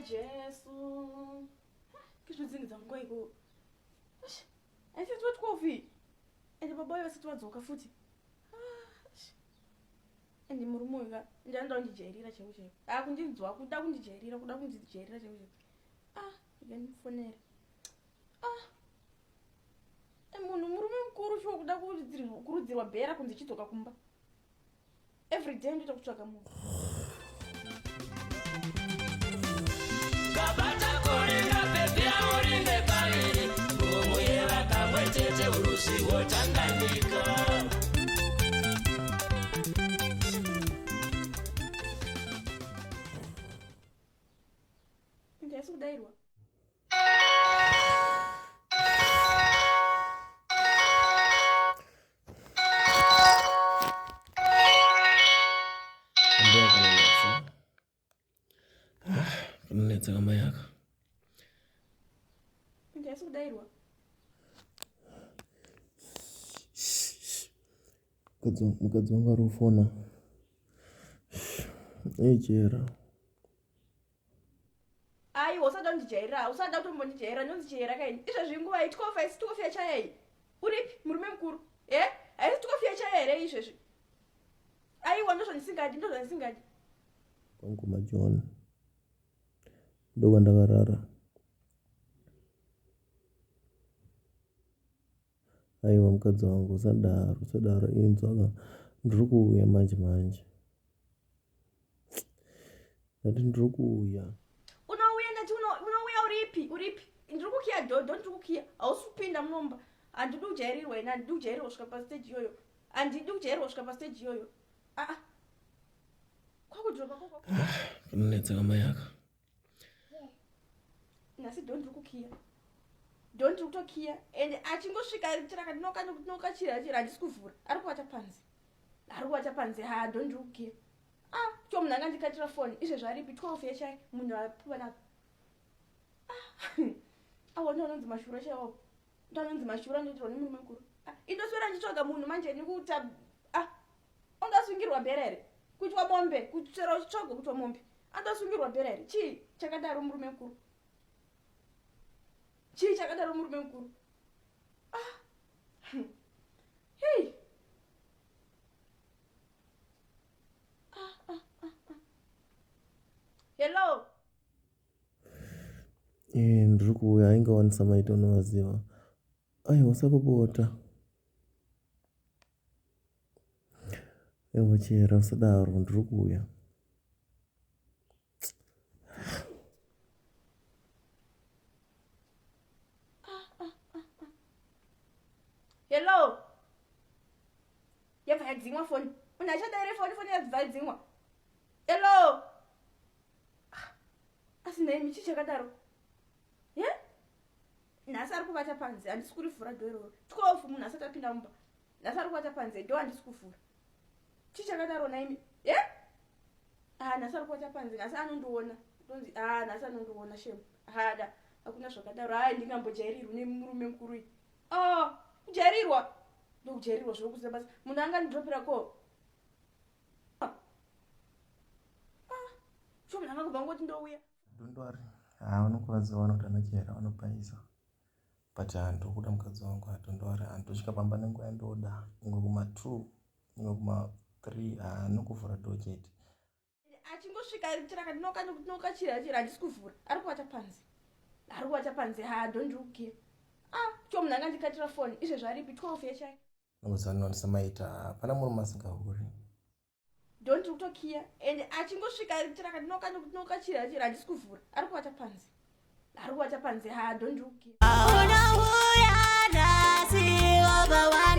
Jesu. Kizvidzingidza nguva iko. Aisi twa 12. Ende baba uyo vasati vadzoka futi. Ende murume uyu ka ndanoda kundijairira chaiko chaiko. Ah kundinzwa kuda kundijairira kuda kundijairira chaiko chaiko. Ah, ndimufonere. Ah. Munhu murume mukuru shuwa kuda kurudzirwa bhera kunzi chidzoka kumba. Every day ndoita kutsvaga munhu. Kabata koringa pepia urinde paviri Kumuyeva kamwe chete urusiwo Tanganyika. Ndasi kudairwa. Ambuya kanonetsa. Ah, kanonetsa kamai aka. Ndasi kudairwa. Mukadzi wangu ari kufona. Ei chera. Aiwa usada kundijairira, usada kutombondijairira, ndonzi kaini. Izvezvi nguva iyi 12 haisi 12 yachaya iyi. Uripi murume mukuru? Eh? Haisi 12 yachaya here izvezvi? Aiwa ndozvandisingadi, ndozvandisingadi. Kwangu maJohn. Ndokwandakarara. Aiwa mukadzi wangu usadaro, usadaro inzwa ka. Ndiri kuuya manje manje. Ndati ndiri kuuya. Unouya ndati unouya uripi? Uripi? Ndiri kukiya dhodho, ndiri kukiya. Hausi kupinda munomba. Handidi kujairirwa ini, handidi kujairirwa kusvika pastage iyoyo. Handidi kujairirwa kusvika pastage iyoyo. Ah ah. Kwakudropa koko. Kanonetsa kamai aka. Nhasi dho ndiri kukiya. Dho ndiri kutokiya and achingosvika chiraka ndinoka ndinoka chira chira handisi kuvhura. Ari kuvata panze. Ari kuvata panze ha dho ndiri kukiya. Ah, cho munhu anga ndikatira phone izvezvi aripi 12 yechai munhu apiwa napa. Ah. Awo ndo anonzi mashura chaiwo. Ndo anonzi mashura ndoitirwa nemurume mukuru. Ah, indoswera ndichitsvaga munhu manje nekuta ah Ungasungirwa bhera here? Kuitwa mombe, kutsvera uchitsvagwa kuitwa mombe. Andasungirwa bhera here? Chii chakadaro murume mukuru? Chii chakadaro murume mukuru? Ah. Hey. Ah, ah, ah, ah. Hello. Eh, ndiri kuuya aingawanisa maita unovaziva. Aiwa usapopota. Aiwa chera usadaro ndiri kuuya. Hello. Yabva yadzimwa foni. Munhu achadaire foni foni yabva yadzimwa. Hello. Ah, asi nhaimi chii chakadaro? Ye? Yeah? Nhasi ari kuvata panze handisi kurivhura dho iroro. 12 munhu asati apinda mumba. Nhasi ari kuvata panze dho handisi kuvhura. Chii chakadaro nhaimi? Ye? Yeah? Ah, nhasi ari kuvata panze nhasi anondiona. Ndonzi ah nhasi anondiona shem. Hada. Hakuna zvakadaro. Hayi ndingambojairirwi nemurume mukuru uyu. Ah, kujairirwa. Ndokujairirwa zvokuziva basa. Munhu angandidropera ko. Ah. Sho munhu angangobva ngoti ndouya. Don't worry. Ah, vanokuvadza vanoti anachera vanobhaisa. But ah, ndiri kuda mukadzi wangu. Ah, don't worry. Ah, ndosvika pamba nenguva yandoda. Nyangwe kuma 2, nyangwe kuma 3, ah, nokuvhura door chete. Achingosvika chiraka ndinoka ndinoka chira chira handisi kuvhura. Ari kuvata panze. Ari kuvata panze. Ha, don't look here. Ah, cho munhu angandikatira phone. Izvezvi aripi 12 yechai. Nokuzanonisa maita hapana murume asingahuri. Don't kutokiya and achingosvika chiraka ndinoka ndinoka chira chira handisi kuvhura. Ari kuvata panze. Ari kuvata panze. Ha, don't look here. Unouya nhasi wobva.